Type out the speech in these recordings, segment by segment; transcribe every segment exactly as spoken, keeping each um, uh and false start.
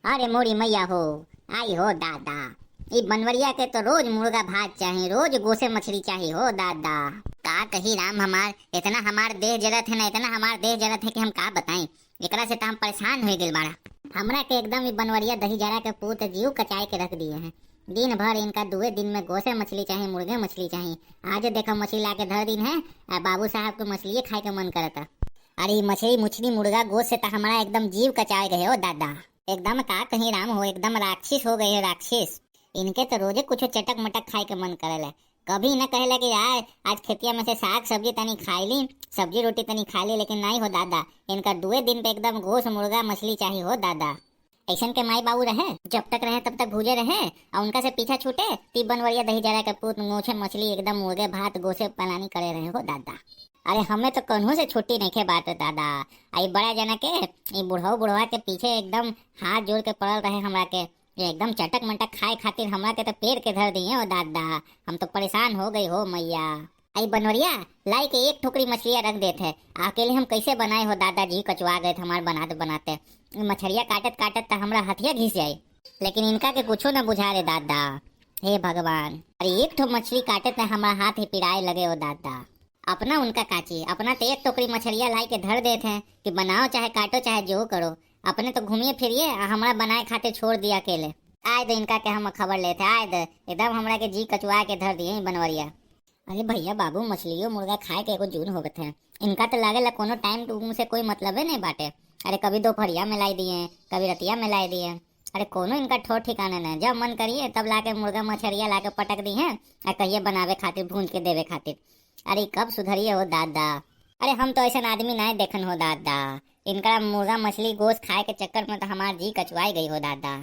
अरे मोरी मैया हो, आई हो दादा, ई बनवरिया के तो रोज मुर्गा भात चाही, रोज गोसे मछली चाही हो दादा। का कही राम हमार, इतना हमार देह जलत है ना, इतना हमार देह जलत है कि हम का बताई। एकरा से तो हम परेशान हो गइल बाड़ा। हमरा के एकदम ई बनवरिया दही जरा के पूत जीव कचाए के रख दिए हैं। दिन भर इनका दुए दिन में गोसे मछली चाही, मुर्गे मछली चाही। आज देखो मछली ला के धर दिन है, आ बाबू साहब के मछलिए खाए के मन करता। अरे ई मछली मुछली मुर्गा गोस से तो हमारा एकदम जीव कचाए गए हो दादा। एकदम का कहीं राम हो, एकदम राक्षस हो गए हो राक्षस। इनके तो रोजे कुछ चटक मटक खाए के मन करेला। कभी न कहेला कि यार आज खेतिया में से साग सब्जी तनी खाई ली, सब्जी रोटी तनी खाई ली, लेकिन नहीं हो दादा, इनका दुए दिन पे एकदम गोस मुर्गा मछली चाही हो दादा। ऐसन के माई बाबू रहे, जब तक रहे तब तक भूजे रहे, और उनका से पीछा छूटे ती बनवरिया दही जरा के पूत गोसे मछली एकदम मुर्गे भात गोसे पलानी करे रहे हो दादा। अरे हमें तो कन्हू से छुट्टी नहीं खे बात दादा। आई बड़ा जना के, ई बुढ़ऊ बुढ़वा के पीछे एकदम हाथ जोड़ के पड़ल रहे हमरा के, ये एकदम चटक मटक खाए खातिर हमरा के तो पेड़ के धर दिए हो दादा। हम तो परेशान हो गई हो मैया। आई बनवरिया लाई के एक ठोकरी मछलिया रख देत है, अकेले हम कैसे बनाए हो दादा जी, कचुआ गए थे हमार बनाते बनाते। ई मछलिया काटत काटत तो हमरा हथिया घिस जाए, लेकिन इनका के कुछो न बुझा रे दादा। हे भगवान, अरे एक ठो मछली काटे ते हमार हाथ ही पिराए लगे हो दादा। अपना उनका काची, अपना तो एक टोकरी मछलिया लाई के धर देत हैं कि बनाओ चाहे काटो चाहे जो करो, अपने तो घूमिए फिरिए आ हमरा बनाए खातिर छोड़ दिया अकेले। आए दे इनका के हम खबर लेते, आए दे, एकदम हमरा के जी कचुआ के धर दिए बनवरिया। अरे भैया बाबू, मछलियो मुर्गा खाए के एगो जून होगत है, इनका तो लागेला कोनो टाइम टूम से कोई मतलबे नहीं बाटे। अरे कभी दोपहरिया में लाई दिए, कभी रतिया में लाई दिए, अरे कोनो इनका ठौर ठिकाना नहीं, जब मन करिए तब लाके मुर्गा मछरिया लाके पटक दी हैं, आ कहिए बनावे खातिर, भूंज के देवे खातिर। अरे कब सुधरिए हो दादा। अरे हम तो ऐसन आदमी नहीं देखन हो दादा, इनका मुर्गा मछली गोश्त खाए के चक्कर में तो हमार जी कचुआई गई हो दादा।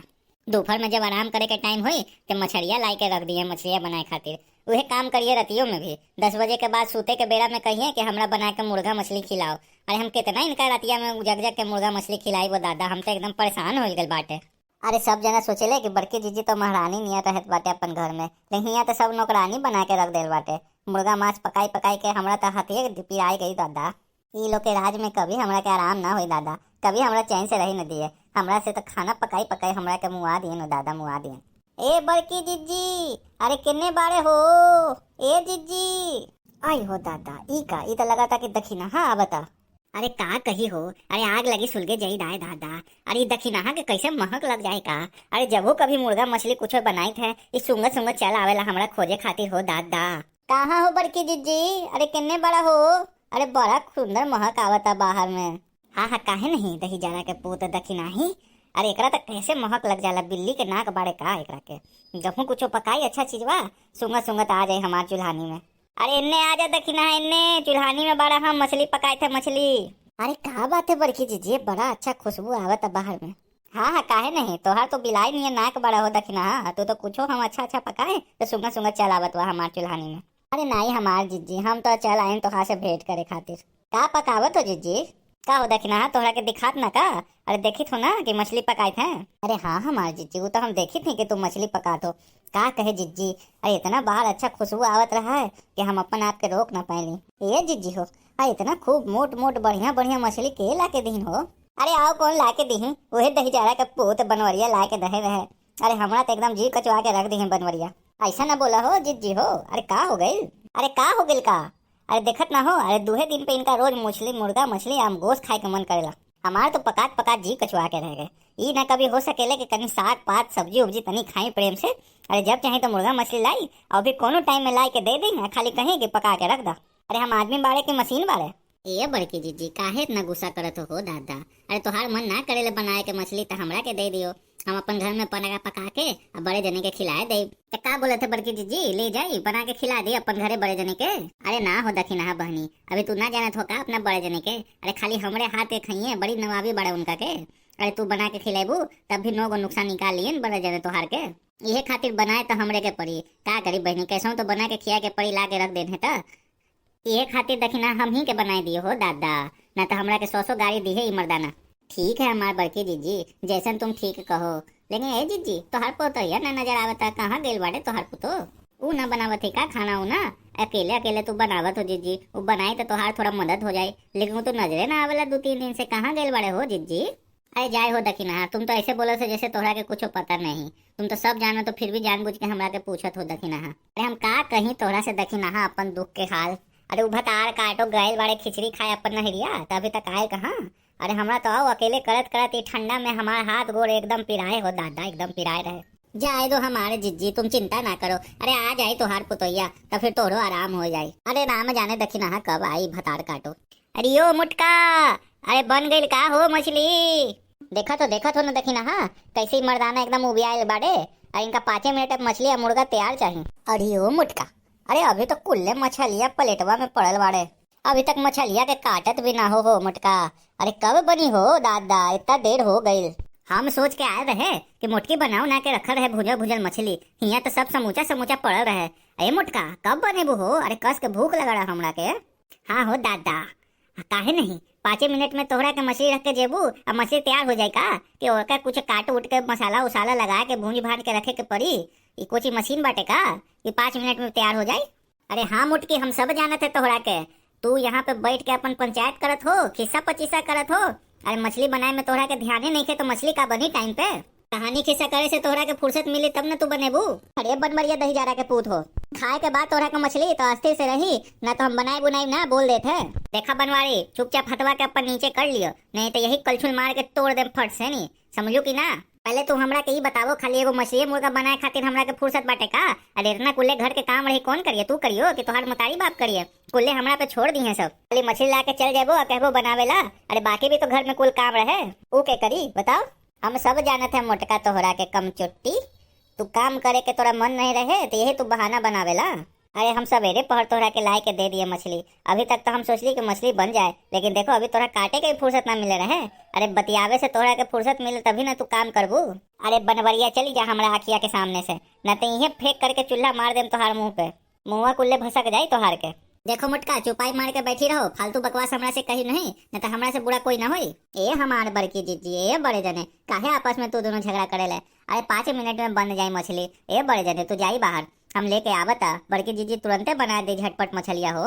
दोपहर में जब आराम करे के टाइम होई, ते मछरिया लाई के रख दिए, मछलिया बनाए खातिर। उहे काम करिए रतियों में भी, दस बजे के बाद सूते के बेरा में कहिए कि हमरा बना के मुर्गा मछली खिलाओ। अरे हम कितना इनका रतिया में जग जग के मुर्गा मछली खिलाई वो दादा, हम तो एकदम परेशान हो गए बाटे। अरे सब जना सोचेले कि बड़की जीजी तो महारानी नियर रहत बाटे अपन घर में, लेकिन यहाँ तो सब नौकरानी बना के रख देल बाटे। मुर्गा मांस पकाई पकाई के हमरा तो हथिये पिराई गई दादा। ई लोग के राज में कभी हमरा के आराम ना होई दादा, कभी हमरा चैन से रही न दिए। हमरा से तो खाना पकाई पकाई हमरा के मुआ दिए न दादा, मुआ दिए। ए बड़की जिज्जी, अरे केने बाड़े हो? ए जिज्जी। आई हो दादा, ई का, ई तो लगाता कि दखिनहा आवता। अरे का कही हो, अरे आग लगी सुलगे जाई दाए दादा। अरे ई दखिनहा के कैसे महक लग जाए का? अरे जबहू कभी मुर्गा मछली कुछो बनाई थे, ई सुंगत सुंगत चल आवेला हमरा खोजे खातिर हो दादा। कहाँ हो बड़की जिज्जी? अरे केने बड़ा हो? अरे बड़ा सुंदर महक आवता बाहर में। हाँ हाँ, काहे नहीं, दही जरा के पूत दखिनाही। अरे एकरा त कैसे महक लग जाला, बिल्ली के नाक बाड़े का एकरा के। जहूँ कुछो पकाई अच्छा चीजवा, सुंगत सुंगत आ जाए हमार चुल्हानी में। अरे एन्ने आ जा दखिनहा, एन्ने चुल्हानी में बाड़ा हम मछली पकाए थे, मछली। अरे का बात है बड़की जिज्जी, बड़ा अच्छा खुशबू आवत है बाहर में। हाँ हाँ, काहे नहीं, तोहार तो बिलाई नियन नाक बड़ा हो दखिनहा, तू तो कुछो हम अच्छा अच्छा पकाए तो सुंगत सुंगत चल आवत बा हमार चुल्हानी में। अरे नाई हमार जिज्जी, हम तो चल आइन तोहार से भेंट करे खातिर। का पकावत हो जिज्जी? का हो दखिनहा, तोहरा के दिखात ना का? अरे देखित हो ना कि मछली पकाइत हैं। अरे हाँ हमार जिज्जी, वो तो हम देखित ही कि तू मछली पकात हो। का कहे जिज्जी, अरे इतना बाहर अच्छा खुशबू आवत रहा है कि हम अपन आप के रोक ना पाइली। ए जिज्जी हो, आ इतना खूब मोट मोट बढ़िया बढ़िया मछली के ला के दीन हो? अरे आओ कौन ला के दीही, उहे दही जरा के पूत बनवरिया ला के दहे रहे। अरे हमरा तो एकदम जी कचवा के रख दीही बनवरिया। ऐसा ना बोला हो जिज्जी हो, अरे का हो गइल? अरे का हो गइल का? अरे देखत ना हो, अरे दूहे दिन पे इनका रोज मछली, मुर्गा, मछली, आम, गोश्त खाए के मन करेला। हमार तो पकात पकात जी कचुआ के रह गए। ई ना कभी हो सकेले कि कनी साग पात, सब्जी उब्जी तनी खाई प्रेम से। अरे जब चाहे तो मुर्गा मछली लाई और भी कोनो टाइम में लाई के दे दे, आ खाली कहीं कि पका के रख दा। अरे हम आदमी बाड़े कि मशीन बाड़े? ए बड़की जिज्जी, काहे इतना गुस्सा करत हो, हो दादा? अरे तोहार मन ना करेले बनाए के मछली त हमरा के दे दियो, हम अपन घर में पका पका के आ बड़े जने के खिलाए देब। त का बोलत है बड़की जिज्जी, ले जाई बना के खिला दे अपन घरे बड़े जने के? अरे ना हो दखिनहा बहनी, अभी तू ना जानत हो का अपना बड़े जने के? अरे खाली हमरे हाथ के खइए, बड़ी नवाबी बड़ा उनका के। अरे तू बना के खिलेबू तब भी नौ गो नुकसान निकाल लियन बड़े जने तोहार के। इहे खातिर बनाए त हमरे के पड़ी, का करी बहनी, कैसहूँ तो बना के खिया के पड़ी, ला के रख देन है त। इहे खातिर दखिना हम ही के बनाए दियो हो दादा, ना तो हमरा के सौ सौ गारी दिहे ई मर्दाना। ठीक है हमार बड़की जिज्जी, जैसन तुम ठीक कहो। लेकिन ए जिज्जी, तोहार पोतोहिया ना नजर आवता, कहाँ गइल बाटे तोहार पुतो? ऊ ना बनावत है का खाना उना? अकेले अकेले तू बनावत हो जिज्जी, ऊ बनाई तो तोहार थोड़ा मदद हो जाए, लेकिन ऊ तो नजरे ना आवेला दो तीन दिन से, कहाँ गइल बाड़े हो जिज्जी? अरे जाए हो दखिनहा, तुम तो ऐसे बोलो से जैसे तोहरा के कुछो पता नहीं। तुम तो सब जानो, तो फिर भी जानबूझ के हमरा के पूछत हो दखिनहा। अरे हम का कहीं तोहरा से दखिनहा अपन दुख के हाल। अरे उ भतार काटो गइल बाड़े खिचड़ी खाए अपन नहरिया, त अभी तक आए कहाँ? अरे हमरा तो आओ अकेले करत करत ई ठंडा में हमार हाथ गोड़ एकदम पिराए हो दादा, एकदम पिराए रहे। जाए दो हमारे जिज्जी, तुम चिंता ना करो। अरे आ जाए तोहार पुतोहिया, त फिर तोहरो आराम हो जाए। अरे राम जाने दखिनहा कब आई भतार काटो। अरे यो मोटका, अरे बन गइल का हो मछली? देखा तो, देखा तो न दखिनहा, कैसे ही मर्दाना एकदम उबियाइल बाड़े। अरे इनका पाँचे मिनट में मछली आ मुर्गा तैयार चाही। अरे ओ मोटका, अरे अभी तो कुल्ले मछलिया प्लेटवा में पड़ल बाड़े, अभी तक मछलिया के काटत भी ना हो, हो मोटका। अरे कब बनी हो दादा, इतना देर हो गइल। हम सोच के आए रहे कि मोटकी बनाओ ना के रखल रहे भुजल भुजल मछली, हियाँ तो सब समूचा समूचा पड़ल रहे। ए मोटका, कब बनेबू हो? अरे कस के भूख लगा रहा हमरा के। हाँ हो दादा, काहे नहीं, पाँचे मिनट में तोहरा के मछली रख के जेबू, अब मछली तैयार हो जाए का? कि ओकर कुछ काट उट के मसाला उसाला लगा के भूंज भांज के रखे के पड़ी? ई कोची मशीन बाटे का कि पाँच मिनट में तैयार हो जाए? अरे हाँ मोटकी, हम सब जानत है तोहरा के। तू यहाँ पे बैठ के अपन पंचायत करत हो, खिस्सा पचीसा करत हो। अरे मछली बनाए में तोहरा के ध्यान ही नहीं खे, तो मछली का बनी टाइम पे? कहानी खिस्सा करे से तोहरा के फुर्सत मिली तब न तू बनेबू। अरे बनवरिया दही जारा के पूत हो, खाए के बाद तोहरा के मछली तो अस्थिर से रही, ना तो हम बनाए बुनाई ना बोल देत है। देखा बनवारी, चुपचाप हथवा के अपन नीचे कर लियो, नहीं तो यही कलछुल मार के तोड़ दे फट से नी, समझू कि ना? पहले तू हमरा के ई बतावो, खाली एगो मछली मुर्गा बनाए खातिर हमरा के फुर्सत बाटे का? अरे इतना कुल्ले घर के काम रही कौन करिए, तू करियो कि तोहार मतारी बाप करिए? कुल्ले हमरा पे छोड़ दी हैं सब। खाली मछली ला के चल जाबो आ कहबो बनावेला। अरे बाकी भी तो घर में कुल काम रहे, ऊ के करी बताओ? हम सब जानत है मोटका तोहरा के कम चुट्टी, तू काम करे के तोरा मन नहीं रहे तो यही तू बहाना बनावेला। अरे हम सवेरे पहर तोहरा के लाए के दे दिए मछली, अभी तक तो हम सोचली कि मछली बन जाए, लेकिन देखो अभी तोहरा काटे के भी फुर्सत ना मिले रहे। अरे बतियावे से तोहरा के फुर्सत मिले तभी ना तू काम करबू। अरे बनवरिया चली जा हमरा अखिया के सामने से, ना तो इहे फेंक करके चूल्हा मार देम तोहार मुंह पे, मुंहवा कुल्ले भसक जाई तोहार के। देखो मोटका, चुपाई मार के बैठी रहो, फालतू बकवास हमरा से कही नहीं, न तो हमरा से बुरा कोई ना होई। ए हमार बड़की जिज्जी, ए बड़े जने, काहे आपस में तू दोनों झगड़ा करेले? अरे पाँच मिनट में बन जाई मछली। ए बड़े जने, तू जाई बाहर, हम लेके आवता, बड़की जिज्जी तुरंते बना दे झटपट मछलिया हो।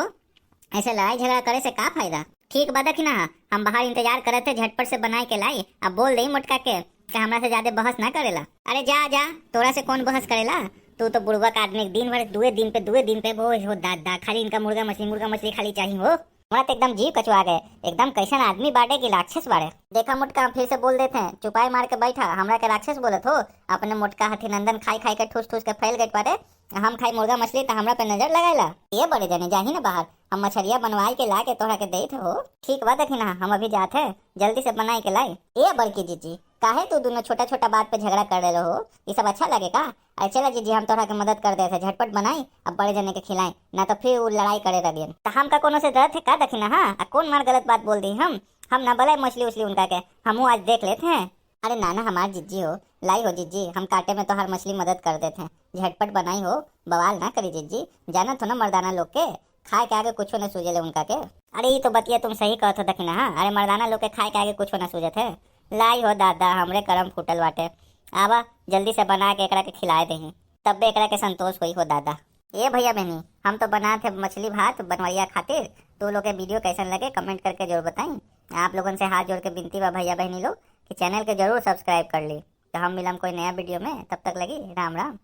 ऐसे लड़ाई झगड़ा करे से का फायदा? ठीक बा दखिनहा, हम बाहर इंतजार करत है, झटपट से बनाए के लाई। अब बोल दे मोटका के कि हमरा से ज्यादा बहस ना करेला। अरे जा जा, तोरा से कौन बहस करेला? तू तो बुड़बक आदमी, दिन भर दुए दिन पे, दुए दिन पे वो हो दादा, खाली इनका मुर्गा मछली, मुर्गा मछली खाली चाही हो। हमरा तो एकदम जीव कचुआ गए, एकदम कैसन आदमी बाड़े कि राक्षस बाड़े। देखा मोटका, हम फिर से बोल देते हैं, चुपाई मार के बैठा, हमरा के राक्षस बोलत हो? अपने मोटका हठी नंदन खाई खाई के ठूस ठूस के फैल गए बाटे, हम खाई मुर्गा मछली त हमरा पे नजर लगाएला। ए बड़े जने, जाही ना बाहर, हम मछरिया बनवाई के ला के तोहरा के देत हो। ठीक बा दखिनहा, हम अभी जात है, जल्दी से बनाई के लाई। ए बड़की जिज्जी, काहे तू दोनों छोटा छोटा बात पे झगड़ा कर रहे हो? ये सब अच्छा लगे का? अरे चला जिज्जी, हम तोहरा के मदद कर देत है, झटपट बनाई, अब बड़े जने के खिलाई, ना तो फिर वो लड़ाई करे लगियन। तो हम का कोनो से डरत है का दखिनहा? आ कौन मार गलत बात बोल दी हम? हम ना बोले मछली उछली उनका के, हमहू आज देख लेते हैं। अरे नाना हमार जिज्जी हो, लाई हो जिज्जी, हम काटे में तोहार मछली मदद कर देत हैं, झटपट बनाई हो, बवाल ना करी जिज्जी, जानत हो ना मर्दाना लोग के, खाए के आगे कुछो न सूझेले उनका के। अरे ई तो बतिया तुम सही कहत हो दखिनहा, अरे मर्दाना लोग के खाए के आगे कुछो न सूझत है। लाई हो दादा, हमरे करम फूटल बाटे, आवा जल्दी से बना के एकरा के खिलाए देही, तब्बे एकरा के संतोष होई हो दादा। ए भैया बहनी, हम तो बनात है मछली भात बनवरिया खातिर, तू लोग के वीडियो कैसन लगे कमेंट करके जरूर बताई। आप लोगन से हाथ जोड़ के विनती बा भैया बहनी लोग कि चैनल के जरूर सब्सक्राइब कर ली। तो हम मिलम कोई नया वीडियो में, तब तक लगी राम राम।